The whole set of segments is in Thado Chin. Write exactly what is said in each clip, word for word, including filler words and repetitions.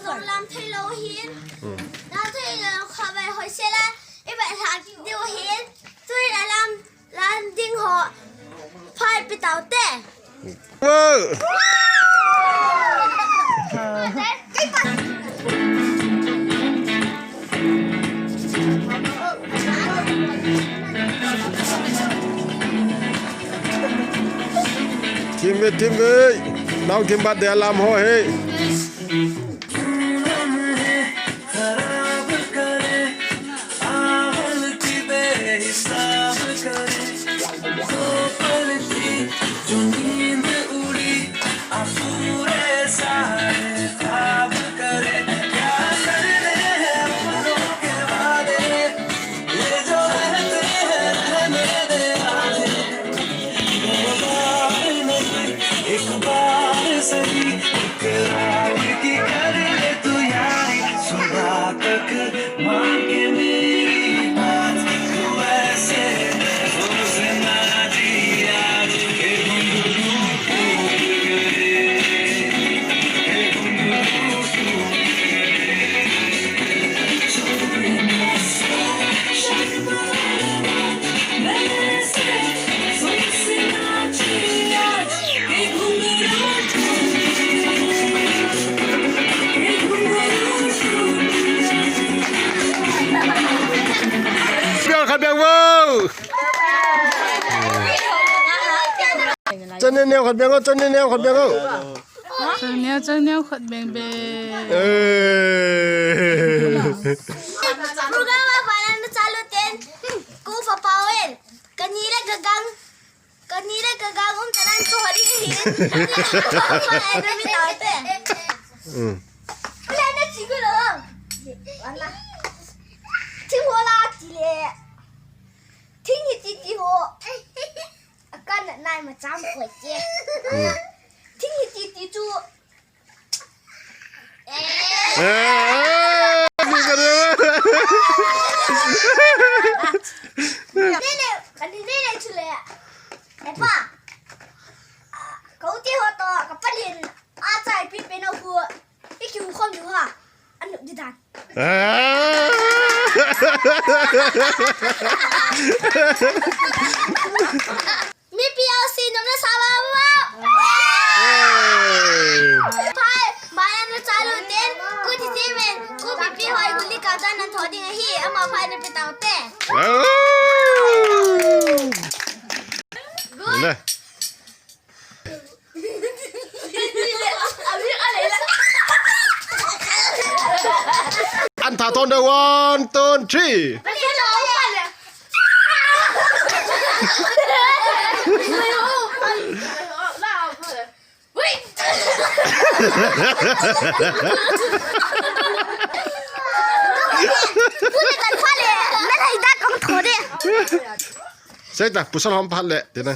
Lam thei lou hin. Hmm. Lam thei lou kha bai hoi se la. I bai hla diu hin. Tui la lam, lam ding ho. Phai pi tau te. Wow. Team ve, team ve. Nao team bat de alam ho he. Biang khat biang vo. Channel neo khat biang vo, channel neo khat biang vo. Channel neo, channel neo khat biang be. Eh. Program a banan na chalu ten, ko pa pawen. Kani le gagang. Kani le kagang um tanan ko hari hi. Ai, na mi tau te. Hmm. Ule na chi ko lo. Wala. Thing ho la chi le. Thing hi ti ti ho. Akan na nai ma cham ko che. Hmm. Thing hi ti ti chu. Eh, ni ka re. Nene, kani nene chule. Epa. Kau ti ho to, kapalin. Achai pi pe no hu. Iki hu khom hu ha. Anu di dan. Ah. Mipi ausi nom na sa ba ba. Hey. Phai, bayan na chalu ten, ko ti ti men, ko mipi hoi guli ka dan nan tho ding ahi, ama phai na pitau te. Oh. Good. Le. An tha ton de, one, two, three. Seita, pusal hom phat le, tina.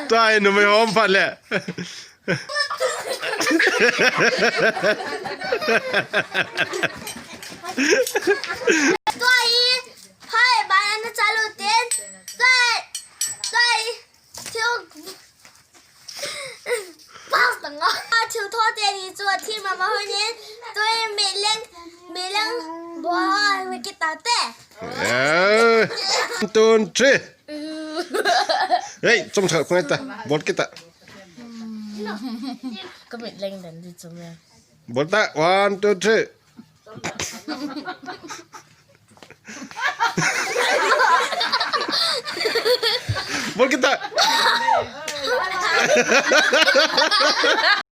Tua hi numei hom phat le. Tua hi, phai, bayan na chalu ten. Tua hi, tua hi, thil, pas tanga. Thil tho teni chu, thil mama hoi nen. Tua hi, meleng, meleng, bo, me kita te. Eh, one, two, three. Hey, chom tha, khoi ta. Bol kita. Ka mit leng den di chom ya. Bol ta, one, two, three. Bol kita.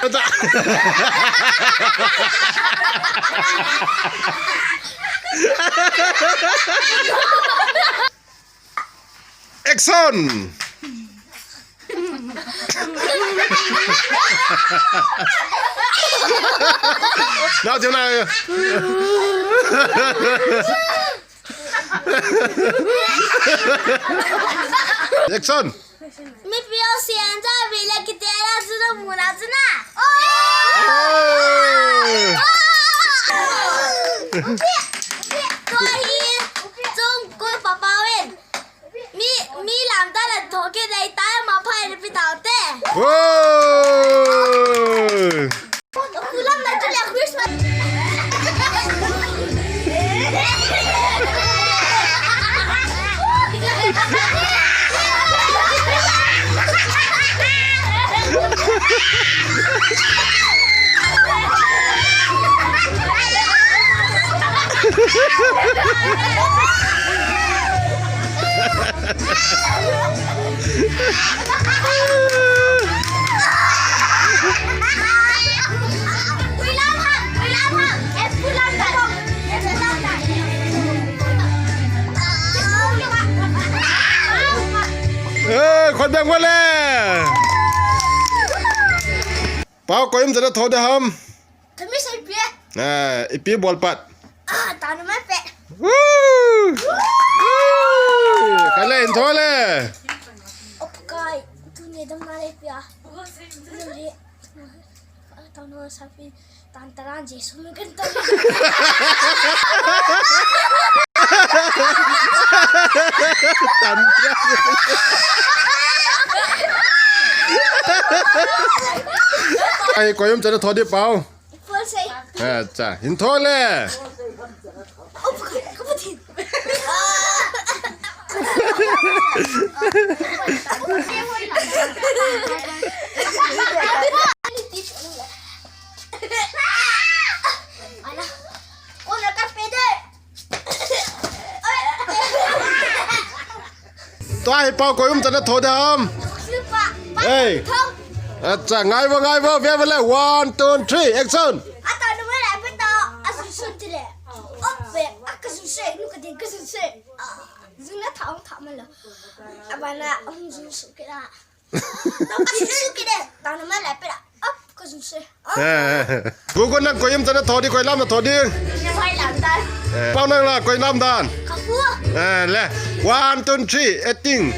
Bol ta. Action! Now, now. Action! Mipi ausi anja vile kitera zuna muna zuna. Oh! Tua hi, chung ko papawen. Mi, mi lam ta la thoke dai ta ma phai le pi ta. Khut beng vo le. Pau, koi um chan natho ding ham? Kami sai pi. Ah, ipi bol pat. Ah, tanu mai pe. Woo! Woo! Kale, hin tho le. Op kai, tuni dam na le pia. Tuni le. Tanu sa pi. Tan taran Jesu mi kan tan. Tan taran. Ai, koi um chan natho ding Pau? Ipol sei. Acha, hin tho le. Op kai, kapatin. Tua hi Pau, koi um chan natho ding ham? Hey. Acha, ngai vo, ngai vo, ve vo le. One, two, three, action. Ata nu le pe ta, asun sun ti le. Op pe, akasun se, nu ka din kasun se. Zun na tha, tha ma la. Abana, um zun su ke la. Asun su ke de, ta nu ma le pe la. Op, kasun se. Gugu, nang koi um chan natho ding, koi lam natho ding? Koi lam dan. Pau, nang la koi lam dan? Ka pu. Eh, le. One, two, three, acting.